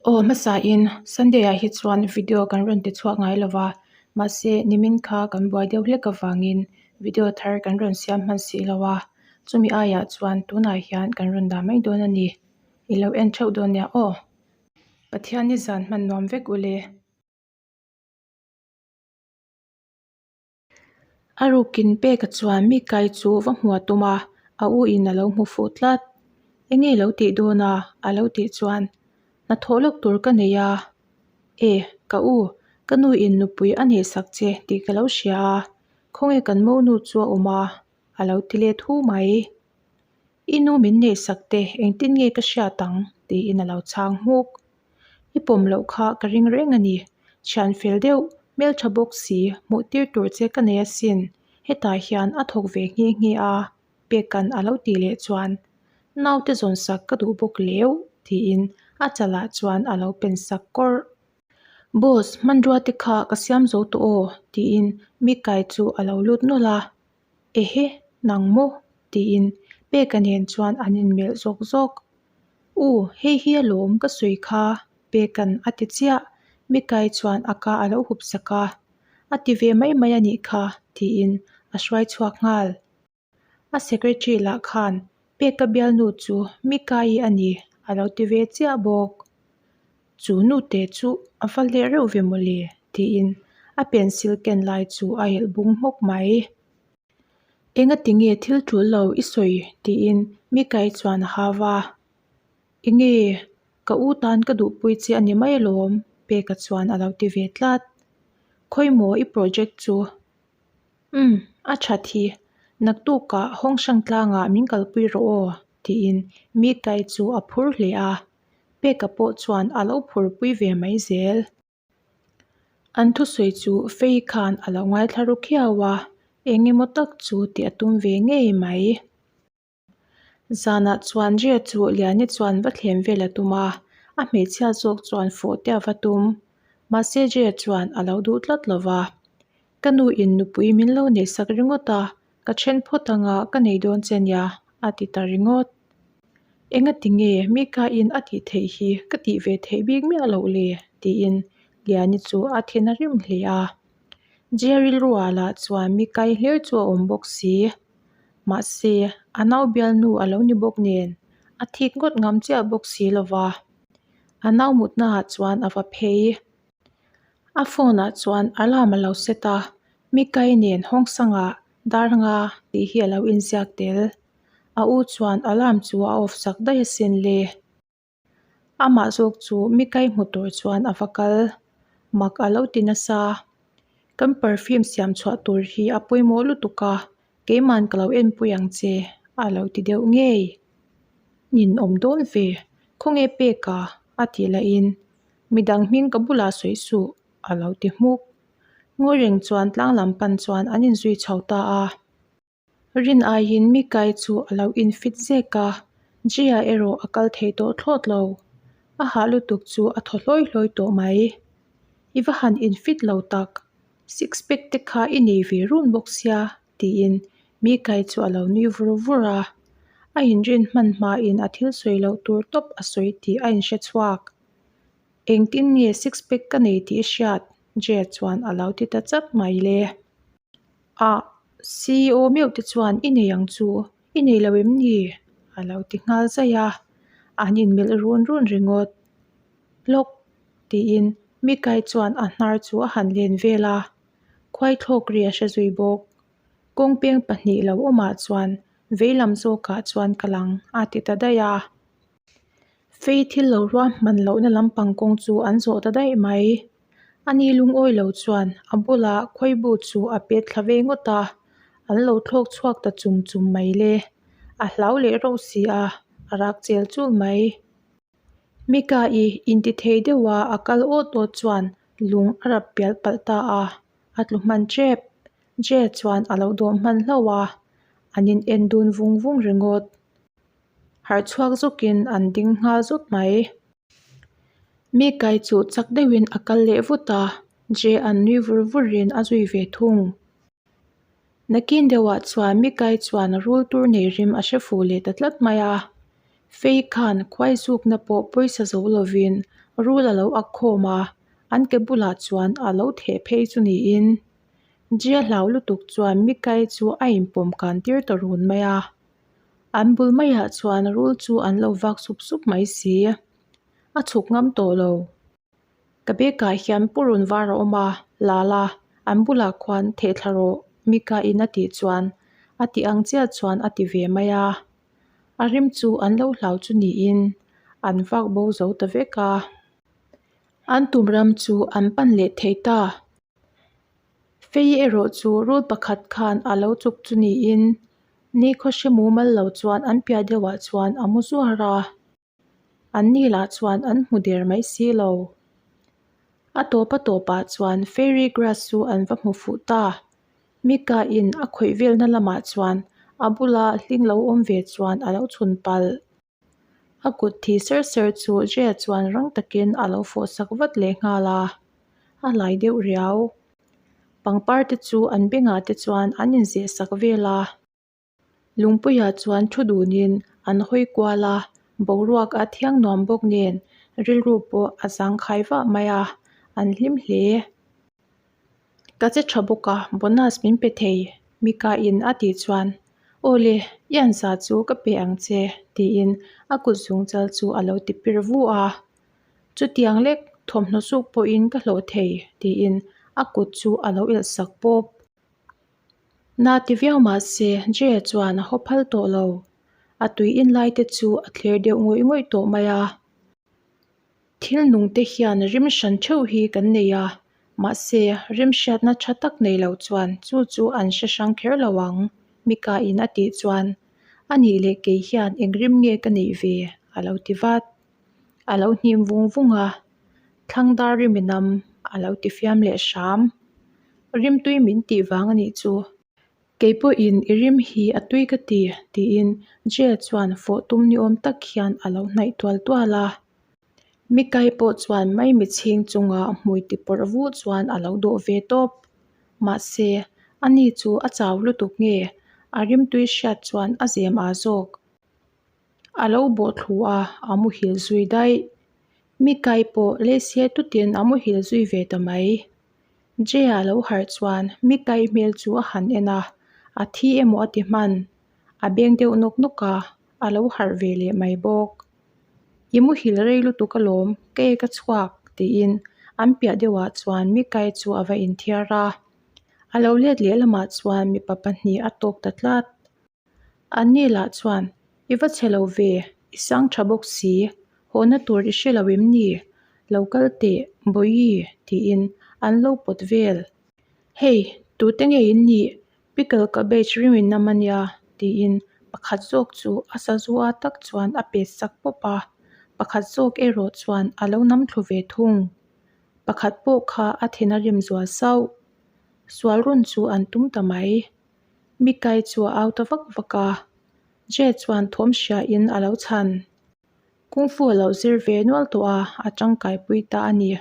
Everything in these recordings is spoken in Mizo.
Aw hmasain Sunday ah hi chuan video kan rawn ti chhuak ngai lova, mahse nimin kha kan buai deuh hlek avangin video thar kan rawn siam hman si lo a, chumi aiah chuan tunah hian kan rawn dah mai dawn a ni. I lo en theuh dawn nia aw. Pathian ni zan hman nuam vek ule. A rukin peka chuan mi kai chu va hmu a tum a, a u in a lo hmu fuh tlat. Enge i lo tih dawn a? A lo tih chuan, Hnathawh lawk tur ka nei a. E, ka u, ka nu in nupui a neih sak che tih ka lo hria a, khawnge kan monu chu a awm a? A lo ti let hu mai. I nu min neih sak te engtin nge ka hriat ang? Tiin a lo chhang hmuk. I pawm loh kha ka ring reng a ni. Thian fel deuh, hmeltha bawk si, hmuh tir tur che ka nei asin. Hetah hian a thawk ve nghe nghe a, Peka'n a lo tih leh chuan, Naute zawn sak ka duh bawk leu, tiin a chalah chuan a lo pen sak kawrh. Boss, hmanrua te kha ka siam zo tawh aw, tiin Mikai chu a lo lut nawlh a. Ehe, nang maw? tiin Peka nen chuan an inmelh zawk zawk. U, hei hi alawm ka sawi kha, Peka'n a ti chiah. Mikai chuan a ka a lo hup sak a. A ti ve mai mai a nih kha, tiin a hruai chhuak nghal. A secretary lah khan Peka bialnu chu Mikai a ni a lo ti ve chiah bawk. Chu nute chu a va leh reuh ve mawle tiin a pencil ken lai chu a elh bung hmawk mai. Engati nge thil tul lo i sawi tiin Mikai chuan a hau a. Enge ka u tan ka duhpui che a ni mai alawm Peka chuan a lo ti ve tlat. Khawimaw i project chu Umm, a that hi. Naktukah hawng hrang tlangah min kalpui rawh aw, tiin Mikai chu a phur hle a. Peka pawh chuan a lo phurpui ve mai zel. An thusawi chu Fei khan a lo ngaithla ru khiau a, eng emaw tak chu tih a tum ve ngei mai. Zanah chuan Ria chu Liani chuan va thlem vel a tum a, a hmeichhia zawk chuan fawh te a va tum. Mahse Ria chuan a lo duh tlat lo va. Ka nu in nupui min lo neih sak ringawt a, ka then phawt anga ka nei dawn che nia, a ti ta ringawt. Engati nge Mika in a tih theih hi ka tih ve theih bik miah loh le? tiin Liani chu a thin a rim hle a. Ria rilruah lah chuan Mikai hlir chu a awm bawk si. Mahse, a nau bialnu a lo ni bawk nen, a thik ngawt ngam chiah bawk si lo va. A nau mutnaah chuan a va phei. A phone ah chuan alarm a lo set a, Mikai nen Hawngsangah dar nga tih hi a lo inziak tel. A u chuan alarm chu a off sak daih asin le. Amah zawk chu Mikai hmu tur chuan a va kal. Mak a lo ti nasa. Kan perfume siam chhuah tur hi a pawimawh lutuk a, keiman ka lo enpui ang che a lo ti deuh ngei. Nin awm dawn ve, khawnge pek a? a tih lahin midang hming ka bulah sawi suh a lo ti hmuk. Ngawi reng chuan tlang lam pan chuan an inzui chho ta a. Rin aiin Mikai chu a lo infit zek a, Jia erawh a kal thei tawh thlawt lo. A hah lutuk chu a thaw hlawi hlawi tawh mai. I va han infit lo tak, six pack te kha i nei ve run bawk sia, tiin Mikai chu a lo nui vur vur a. A inrin hman hmain a thil sawi loh tur tawp a sawi tih a inhre chhuak. Engtin nge six pack ka nei tih i hriat? Jia chuan a lo ti ta chat mai le. Ah, CEO meuh te chuan i nei ang chu, i nei lo em ni? A lo ti nghal zaih a, an inmelh run run ringawt. Lawk, tiin Mikai chuan a hnar chu a han len vel a, khuai thlawk ri a hre zui bawk. Kawngpeng pahnih lo awmah chuan veilam zawkah chuan ka lang a ti ta daih a. Fei thil lo ruahman lohna lampang kawng chu an zawh ta daih mai. Ani lungawi lo chuan a bulah khawibu chu a pet thla ve ngawt a, an lo thlawk chhuak ta chum chum mai le. A hlau leh rauh si a, a rak chel chul mai. Mika-i intithei deuha a kal awt awt chuan lung a rap pial palh ta a, a tlu hman tep. Jay chuan a lo dawm hman hlauh a, an in en dun vung vung ringawt. Harh chhuak zawkin an ding nghal zawt mai. Mi kai chu chak deuhin a kal leh vut a, Jay an nui vur vurin a zui ve thung. Nakin deuhah chuan mi kai chuan rul tur nei rim a hre fuh leh ta tlat mai a. Fei khan khuai zukna pawh pawisa zo lovin Rul a lo ak khawm a, an ke bulah chuan a lo theh phei chu niin Jia hlau lutuk chuan Mikai chu a inpawm kan tir ta run mai a. An bul maiah chuan rul chu an lo vak sup sup mai si. A chhuk ngam tawh lo. Ka bag ah hian purun var a awm a, la la, an bulah khuan theh thla rawh Mika in a tih chuan a tih ang chiah chuan a ti ve mai a. A rim chu an lo hlau chu niin an vak bo zo ta vek a. An tum ram chu an pan leh thei ta. Fei erawh chu rul pakhat khan a lo chuk chu niin nikhaw hre mumal lo chuan an piah deuhah chuan a mu zuar a. An ni lah chuan an hmu der mai si lo. A tawp a tawpah chuan fairy grass chu an va hmu fuh ta. Mika in a khawih velna lamah chuan a bula hling lo awm ve chuan a lo chhun palh. A kut thi ser ser chu Jay chuan rang takin a lo fawh sak vat leh nghal a, a lai deuh riau. Pangpar te chu an bengah te chuan an inzeh sak vel a. Lungpuiah chuan thu dunin an hawi kual a, boruak a thiang nuam bawk nen rilru pawh a zangkhai vah mai a, an hlim hle. Ka che tha bawk a, bonus min pe thei, Mika in a tih chuan, Aw le, i an za chu ka pe ang che, tiin a kut zung chal chu a lo ti pir vu a. Chutiang lek thawmhnaw suk pawhin ka hlawh thei, tiin a kut chu a lo elh sak pawp. Na ti viau mah se, Jay chuan a haw phal tawh lo. A tui in lai te chu a thler deuh ngawih ngawih tawh mai a. Thil nung te hian rim hran theuh hi kan nei a, mahse rim hriatna tha tak nei lo chuan chu chu an hre hrang kher lo ang, Mika in a tih chuan a nih leh kei hian eng rim nge ka neih ve a lo ti vat. A lo hnim vung vung a, thlang dar rim i nam a lo ti fiam leh hram. Rimtui min tih vang a nih chu. Kei pawhin i rim hi a tui ka ti, tiin Jay chuan fawh tum ni awm tak hian a lo hnaih tual tual a. Mikai pawh chuan maimi chhing chunga hmui ti pawrh vuh chuan a lo dawh ve tawp. Mahse, ani chu a chau lutuk nge a rimtui hriat chuan a zem a zawk. A lo bawh thlu a, a muhil zui daih. Mikai pawh lehse tutin a muhil zui ve ta mai. Jay-a lo harh chuan Mikai hmel chu a han en a, a thi emaw a ti hman. A beng deuh nawk nawk a, a lo harh ve leh mai bawk. I muhil rei lutuk alawm, ka ek a chhuak, tiin an piah deuhah chuan Mikai chu a va inthiar a. A lo let leh lamah chuan mipa pahnih a tawk ta tlat. Anni lah chuan, I va chhe lo ve, i sang tha bawk si, hawhna tur i hre lo em ni? Lo kal teh, Bawihi, tiin an lo pawt vel. Hei, tute nge in nih? Pickle cabbage rim in nam a nia, tiin pakhat zawk chu a sazua tak chuan a pet sak pawp a, pakhat zawk erawh chuan a lo nam thlu ve thung. Pakhat pawh kha a thin a rim zual sauh. Sual rawn chu an tum ta mai. Mikai chu a au ta vak vak a, Jay chuan thawm hria in a lo chhan. Kung Fu a lo zir ve nual tawh a, a tangkai pui ta a ni.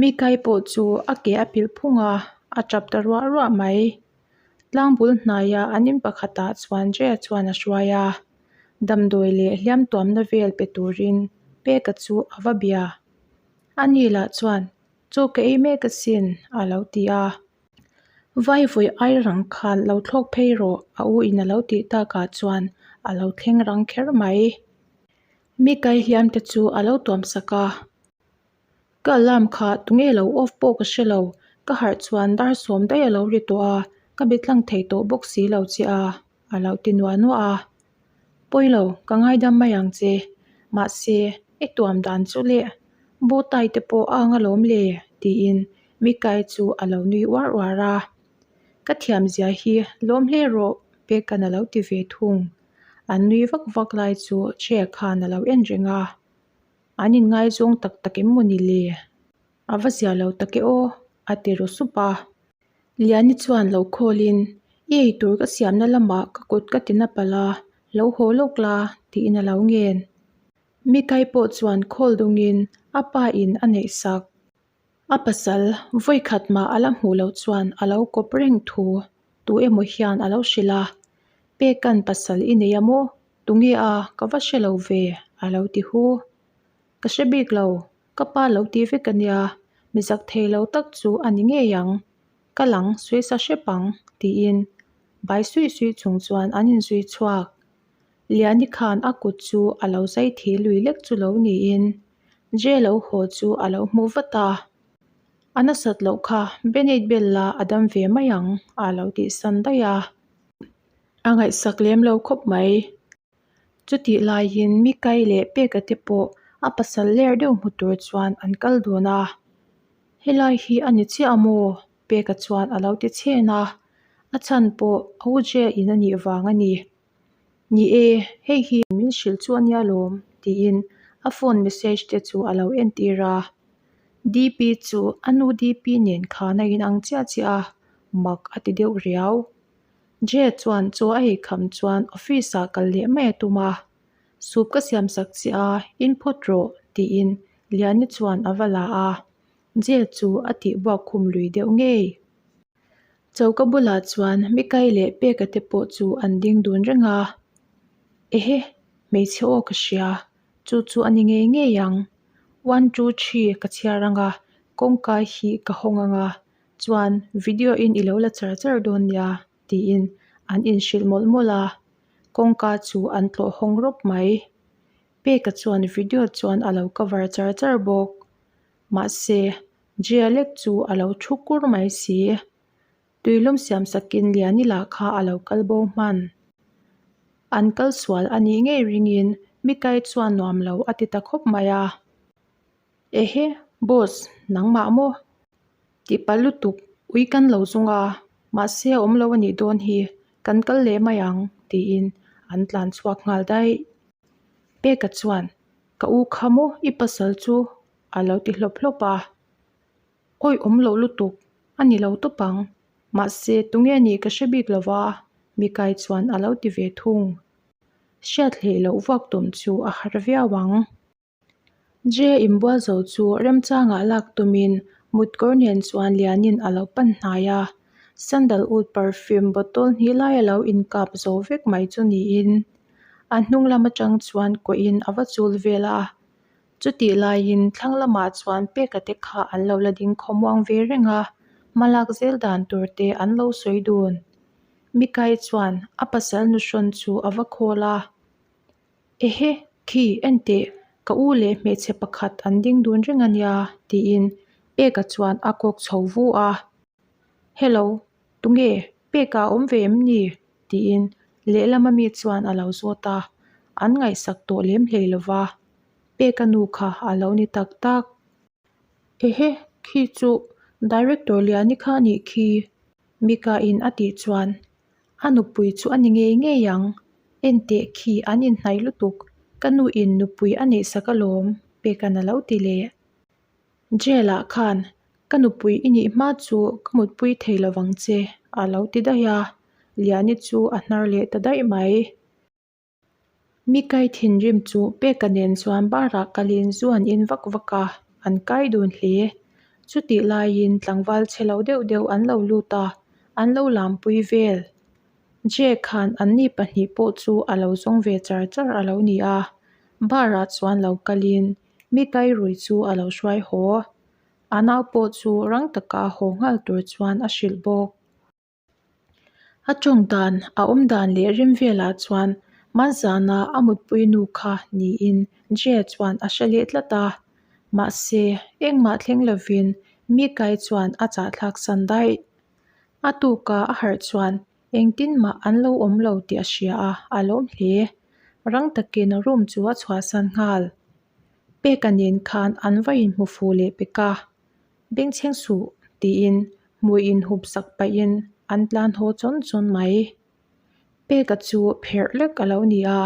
Mikai pawh chu a ke a pilh phung a, a tap ta ruah ruah mai. Tlang bul hnaia an in pakhatah chuan Jay chuan a hruai a, damdawi leh hliam tuamna vel pe turin Peka chu a va bia. Ani lah chuan, Chaw ka ei mek asin, a lo ti a. Vai vawi ai rang khan lo thlawk phei rawh a u in a lo tih takah chuan a lo thleng rang kher mai. Mi kai hliam te chu a lo tuam sak a. Ka alarm kha tunge lo off pawh ka hre lo, ka harh chuan dar sawm daih a lo ri tawh a, ka be tlang thei tawh bawk si lo che a, a lo ti nuah nuah a. Pawi lo, ka ngaidam mai ang che. Mahse, i tuam dan chu leh bow tie te pawh a ang alawm le, tiin Mikai chu a lo nui uar uar a. Ka thiam zia hi lawm hle rawh, Peka'n a lo ti ve thung. An nui vak vak lai chu Che khan a lo en reng a. An inngaizawng tak tak em maw ni le? A va zia lo tak e aw, a ti ru sup a. Liani chuan lo khawlin, I eitur ka siamna lamah ka kut ka ti na palh a, lo haw lawk la, tiin a lo ngen. Mikai pawh chuan khawl dungin a pa in a neih sak. A pasal vawi khat mah a la hmuh loh chuan a lo kawp reng thu tu emaw hian a lo hrilh a, Peka'n pasal i nei a maw? Tunge a? Ka va hre lo ve, a lo ti hu. Ka hre bik lo. Ka pa lo ti vek a nia, mi zak thei lo tak chu a ni ngei ang. Ka lang sawi sa hrep ang, tiin bai suih suih chung chuan an inzui chhuak. Liani khan a kut chu a lo zai thi lui lek chu lo niin Jay lo haw chu a lo hmu vat a. A nasat loh kha Beneit Bella a dam ve mai ang a lo tihsan daih a. A ngaihsak lem lo khawp mai. Chutih laiin Mikai leh Peka te pawh a pasal ler deuh hmu tur chuan an kal dun a. Helai hi a ni chiah a maw? Peka chuan a lo ti chhen a. A chhan pawh a u Jay in a nih vang a ni. Ni e, hei hi min hrilh chu a nia lawm, tiin a phone message te chu a lo entir a. DP chu a nu DP nen khan a inang chiah chiah a, mak a ti deuh riau. Jay chuan chaw a ei kham chuan office ah kal leh mai a tum a, Soup ka siam sak chiah a, in phawt rawh, tiin Liani chuan a va la a, Jay chu a tihbuak khum lui deuh ngei. Choka bulah chuan Mikai leh Peka te pawh chu an ding dun reng a, Ehe, hmeichhe aw ka hria, chu chu a ni ngei ngei ang. One two three ka chhiar ang a, kawngka hi ka hawng ang a, chuan video in i lo la char char dawn nia tiin an inhrilh mawlh mawlh a, kawngka chu an tlawh hawng rawp mai. Peka chuan video chuan a lo cover char char bawk. Mahse, Jialek chu a lo thu kur mai si. Tuilum siam sakin Liani lah kha a lo kal bo hman. An kal sual a nih ngei ringin Mikai chuan nuam lo a ti ta khawp mai a. Ehe, boss, nangmah maw? Tih palh lutuk, ui kan lo zung a, mahse a awm lo a nih dawn hi, kan kal leh mai ang, tiin an tlan chhuak nghal daih. Peka chuan, Ka u kha maw i pasal chu a lo ti hlawp hlawp a. Awi awm loh lutuk, a ni lo tawp ang, mahse tunge nih ka hre bik lo va, Mikai chuan a lo ti ve thung. Hriat hleih loh vuak tum chu a har viau ang. Jay inbual zo chu remchangah lak tumin mutkawr nen chuan Lianin a lo pan hnai a, sandalwood perfume bottle hnih lai a lo inkap zo vek mai chu niin a hnung lam atang chuan kuahin a va chul vel a. Chutih laiin thlang lamah chuan Peka te kha an lo la ding khawmuang ve reng a, hmalak zel dan tur te an lo sawi dun. Mikai chuan a pasal nuhrawn chu a va khawl a. Ehe, khi, enteh, ka u leh hmeichhe pakhat an ding dun reng a nia, tiin Peka chuan a kawk chho vu a. Hello, tunge, Peka a awm ve em ni? tiin lehlama mi chuan a lo zawt a, an ngaihsak tawh lem hlei lo va, Peka nu kha a lo ni tak tak. Ehe, khi chu Director Liani kha a nih khi, Mika in a tih chuan A nupui chu a ni ngei ngei ang, enteh khi an inhnaih lutuk, ka nu in nupui a neihsak alawm, Peka'n a lo ti leh. Jail ah khan ka nupui i nih hma chu ka mutpui thei lovang che a lo ti daih a, Liani chu a hnar leh ta daih mai. Mikai thinrim chu Peka nen chuan bar ah kalin zu an in vak vak a, an kai dun hle. Chutih laiin tlangval chhe lo deuh deuh an lo lut a, an lo lampui vel. Jay khan anni pahnih pawh chu a lo zawng ve char char a lo ni a, bar ah chuan lo kalin Mikai rui chu a lo hruai haw. A nau pawh chu rang taka haw nghal tur chuan a hrilh bawk. A tawng dan, a awm dan leh rim velah chuan Manzana a mutpui nu kha niin Jay chuan a hre leh tlat a. Mahse, engmah thleng lovin Mikai chuan a chahthlak san daih. A tuka a harh chuan engtin mah an lo awm lo tih a hria a, a lawm hle. Rang takin room chu a chhuahsan nghal. Peka nen khan an va inhmu fuh leh pek a. Bengchheng suh tiin hmui inhup sak pahin an tlan haw chawn chawn mai. Peka chu pherh lek a lo ni a,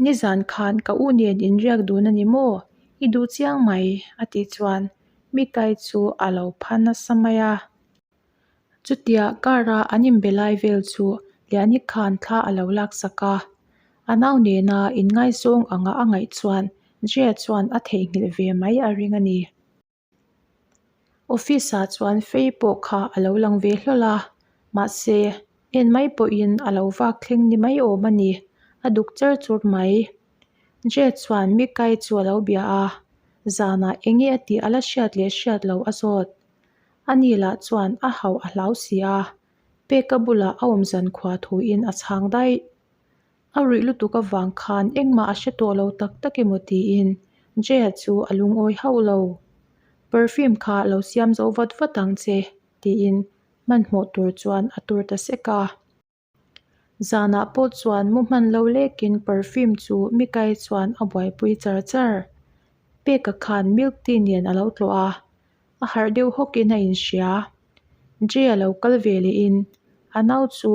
Nizan khan ka u nen inriak dun a ni maw? I duh chiang mai a tih chuan Mikai chu a lo pha nasa mai a. Chutia car a an inbe lai vel chu Liani khan thla a lo laksak a, a nau nena inngaizawng anga a ngaih chuan Jia chuan a theihnghilh ve mai a ring a ni. Office ah chuan fei pawh kha a lo lang ve hlawl a, mahse en mai pawhin a lo vak thleng ni mai awm a ni, a duk char chur mai. Jia chuan Mikai chu a lo bia a. Zanah enge a tih a la hriat leh hriat loh a zawt. Ani lah chuan a hauh a hlau si a, Peka bulah a awm zan khua thuin a chhang daih. A ruih lutuk avang khan engmah a hre tawh lo tak tak emaw tiin Jaya chu a lungawi hauh lo. Perfume kha lo siam zo vat vat ang che tiin hmanhmawh tur chuan a tur ta sek a. Zanah pawh chuan mu hman lo lekin perfume chu Mikai chuan a buaipui char char. Peka khan milk tea nen a lo tlawh a, a harh deuh hawkin a inhria. Jay a lo kal ve lehin a nau chu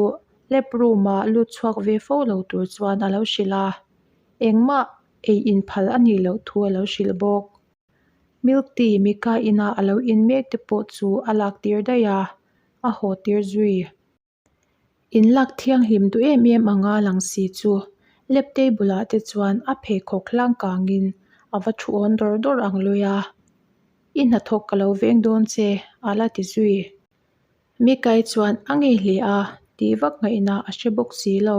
lab room ah lut chhuak ve fo lo tur chuan a lo hrilh a, engmah ei inphal a nih loh thu a lo hrilh bawk. Milk tea Mika ina a lo in mek te pawh chu a lak tir daih a, a haw tir zui. In lak thianghlim duh em em anga lang si chu lab table ah te chuan a pheikhawk hlang kangin a va thu awn dawr dawr ang lui a, I hnathawk ka lo veng dawn che a la ti zui. Mikai chuan a ngei hle a tih vak ngaihna a hre bawk si lo.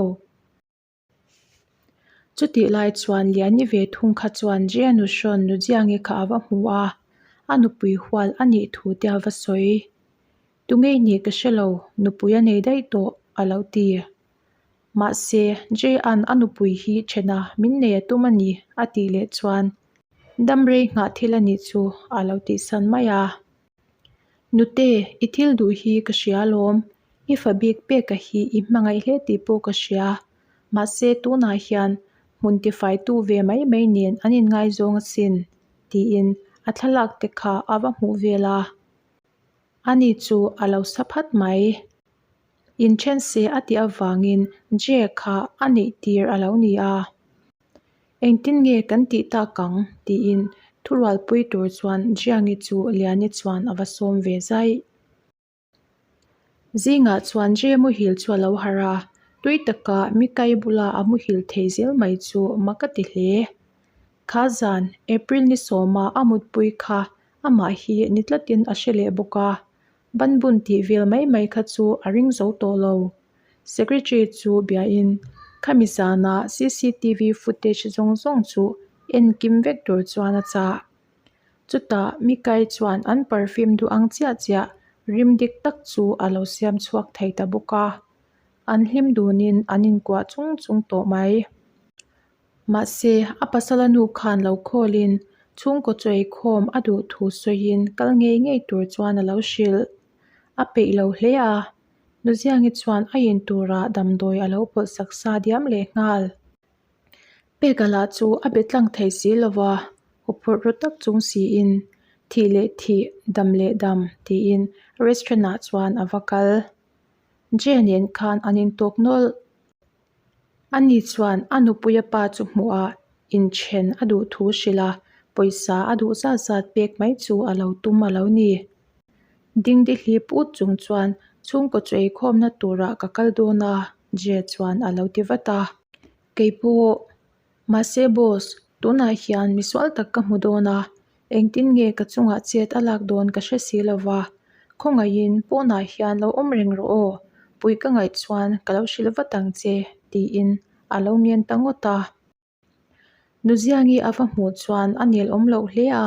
Chutih lai chuan Liani ve thung kha chuan Jianu hrawn Nujiangi kha a va hmu a, a nupui hual a nih thu te a va sawi. Tungei nih ka hre lo, nupui a nei daih tawh, a lo ti. Mahse, Jay-a'n a nupui hi thena min nei a tum a ni, a tih leh chuan dam rei nghah thil a nih chu a lo tihsan mai a. Nute, i thil duh hi ka hria alawm. I fa bik peka hi i hmangaih hle tih pawh ka hria. Mahse, tunah hian hmun tifaitu ve mai mai nen an inngaizawng asin, tiin a thlalak te kha a va hmuh vel a. Ani chu a lo sa phat mai. Inthen se a tih avangin Jay kha a neih tir a lo ni a. Engtin nge kan tih tak ang? tiin thurualpui tur chuan Jiangi chu Liani chuan a va sawm ve zaih. Zingah chuan Jay muhil chu a lo harh a, tui taka Mikai bula a muhil thei zel mai chu mak a ti hle. Kha zan April ni sawma a mutpui kha amah hi ni tlatin a hre leh bawk a, Banbun tih vel mai mai kha chu a ring zo tawh lo. Secretary chu biain khami zana cctv footage zawng zawng chu en kim vek tur chuan a chah. Chutah Mikai chuan an perfume duh ang chiah chiah rim dik tak chu a lo siam chhuak thei ta bawk a. An hlim dunin an inkuah chung chung tawh mai. Mahse, a pasala nu khan lo khawlin chhungkaw chawikhawm a duh thu sawiin kal ngei ngei tur chuan a lo hrilh. A peih lo hle a, Nuziangi chuan a in turah damdawi a lo pawlh sak sa diam leh nghal. Peka lah chu a be tlang thei si lo va, huphurh ru tak chung siin thih leh thih, dam leh dam tiin restaurant ah chuan a va kal. Jay nen khan an intawk nawlh. Ani chuan a nupuia pa chu hmuh a inthen a duh thu hrilh a, pawisa a duh zat zat pek mai chu a lo tum a lo ni. Dingdi hlip ut chung chuan chhungkaw chu eikhawmna turah ka kal dawn a, Jay chuan a lo ti vat a. Kei pawh, mahse boss, tunah hian misual tak ka hmu dawn a, engtin nge ka chungah chet a lak dawn ka hre si lo va, khawngaihin pawnah hian lo awm reng rawh aw, pui ka ngaih chuan ka lo hrilh vat ang che, tiin a lo ngen ta ngawt a. Nuziangi a va hmuh chuan a nel awm loh hle a,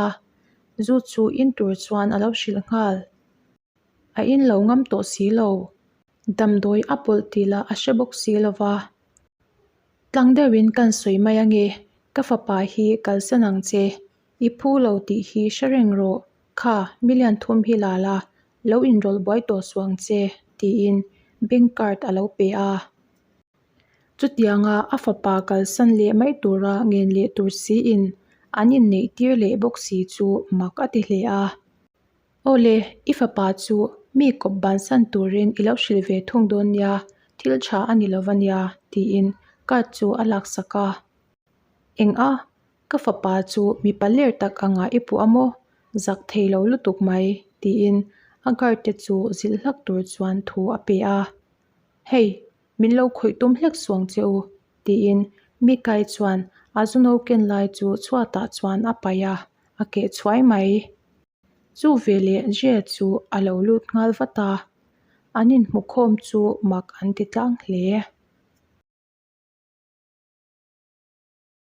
zu chu in tur chuan a lo hrilh nghal. A in lo ngam tawh si lo, damdawi a pawlh tih lah a hre bawk si lo va. Tlang deuhin kan sawi mai ange, ka fapa hi kalsan ang che, i phu lo tih hi hre reng rawh, kha million thum hi la la, lo inrawlh buai tawh suh ang che, tiin bank card a lo pe a. Chutianga a fapa kalsan leh mai tura ngen leh tur siin an inneih tir leh bawk si chu mak a ti hle a. Awle, i fapa chu mi kawp bansan turin i lo hrilh ve thung dawn nia, thil tha a ni lova nia, tiin card chu a laksak a. Eng a, ka fapa chu mipa ler tak anga i puh a maw? Zak thei lo lutuk mai, tiin a guard te chu zilh hlak tur chuan thu a pe a. Hei, min lo khawih tum hlek suang che u, tiin Mikai chuan a zu no ken lai chu chhuatah chuan a paih a, a keh chhuai mai. Chu veleh Jay chu a lo lut nghal vat a, an inhmukhawm chu mak an ti tlang hle.